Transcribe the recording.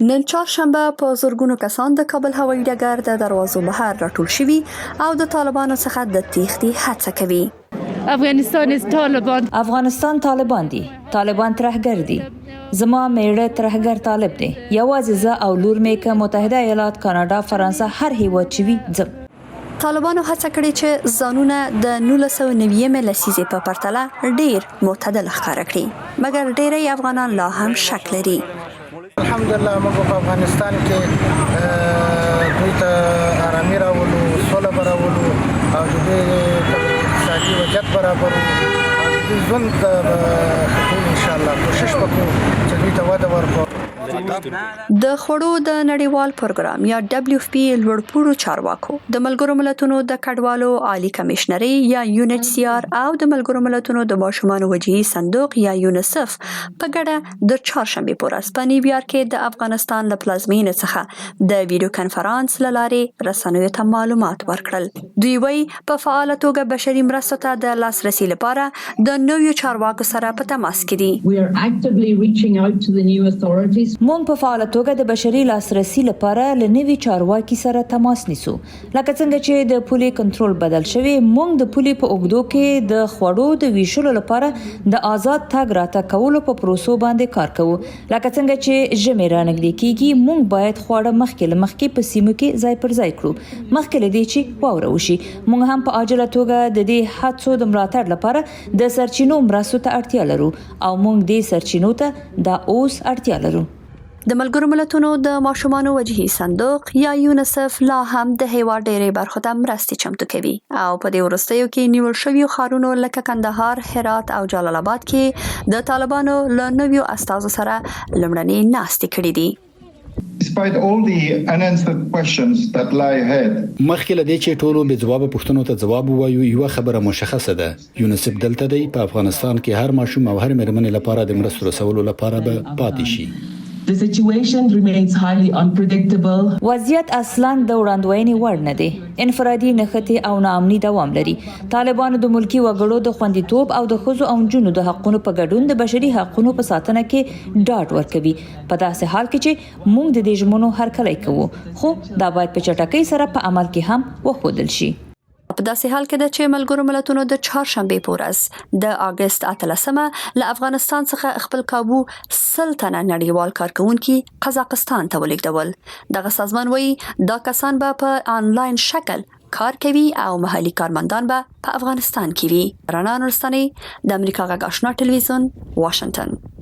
نن چهارشنبه په زرګونو کسان د کابل هوایي ډګر د دروازو بهر راټول شوي او د طالبانو څخه د تېښتې هڅه کوي. افغانستان is طالبان. افغانستان طالبان دي. طالبان ترهګر دي. زما مېړه ترهګر طالب دی. یوازې زه او لور مې که متحده ایالات، کاناډا، فرانسه هر هېواد چې وي ځم. طالبانو هڅه کړې چې ځانونه د 1990مې لسیزې په پرتله ډېر معتدل ښکاره کړي، مګر ډېری افغانان لا هم شک لري. الحمدلله موږ په افغانستان کې دوی ته آرامي راولو، سوله به راولو او د دوی اقتصادي وضعیت برابرو او د دوی ژوند ته به ښه کوو انشاءالله. کوشش به کوو چې دوی ته وده ورکړو. د خوړو د نړیوال پروګرام یا ډبلیو اف پي لوړپوړو چارواکو، د ملګرو ملتونو د کډوالو عالي کمېشنرۍ یا یون ایچ سي آر او د ملګرو ملتونو د ماشومانو وجهي صندوق یا یونیسف په ګډه د چهارشنبې په ورځ په نیویارک کې د افغانستان له پلازمېنې څخه د ویډیو کنفرانس له لارې رسنیو ته معلومات ورکړل. دوی وایي، په فعاله توګه بشري مرستو ته د لاسرسي لپاره د نویو چارواکو سره په تماس کې دي. موږ په فعاله توګه د بشري لاسرسي لپاره له نوي چارواکي سره تماس نیسو. لکه څنګه چې د پولې کنټرول بدل شوی، موږ د پولې په اوږدو کې د خوړو د ویشلو لپاره د ازاد تګ راتګ کولو په پروسو باندې کار کوو. لکه څنګه چې ژمی رانږدې کیږي، موږ باید خواړه مخکې له مخکې په سیمو کې ځای پر ځای کړو، مخکې له دې چې واوره وشي. موږ هم په عاجله توګه د دې هڅو د ملاتړ لپاره د سرچینو مرستو ته اړتیا لرو او موږ دې سرچینو ته دا اوس اړتیا لرو. د ملګرو ملتونو د ماشومانو وجهي صندوق یا یونیسف لا هم د هېواد ډېری برخو ته مرستې چمتو کوي او په دې وروستیو کې نیول شویو ښارونو لکه کندهار، هرات او جلال آباد کې د طالبانو له نویو استازو سره لومړنۍ ناستې کړې دي. Despite all the unanswered questions that lie ahead. مخکې له دې چې ټولو بې ځوابه پوښتنو ته ځواب ووایو، یوه خبره مشخصه ده، یونیسف دلته دی، په افغانستان کې هر ماشوم او هرې مېرمنې لپاره د مرستو رسولو لپاره به پاتې شي. The situation remains highly unpredictable. وضعیت اصلاً د وړاندوینې وړ نه دی. انفرادي نښتې او ناامني دوام لري. طالبانو د ملکي وګړو د خوندیتوب او د ښځو او نجونو د حقونو په ګډون د بشري حقونو په ساتنه کې ډاډ ورکوي، په داسې حال کې چې موږ د دې ژمنو هرکلی کوو، خو دا باید په چټکۍ سره په عمل کې هم وښودل شي. په داسې حال کې ده چې ملګرو ملتونو د چهارشنبې په ورځ د اګست 18مه له افغانستان څخه خپل کابو 100 تنه نړیوال کارکوونکي قزاقستان ته ولېږدول. دغه سازمان وایي دا کسان به په انلاین شکل کار کوي او محلي کارمندان به په افغانستان کې وي. رڼا نورستانۍ، د امریکا غږ آشنا ټلویزیون، واشنګټن.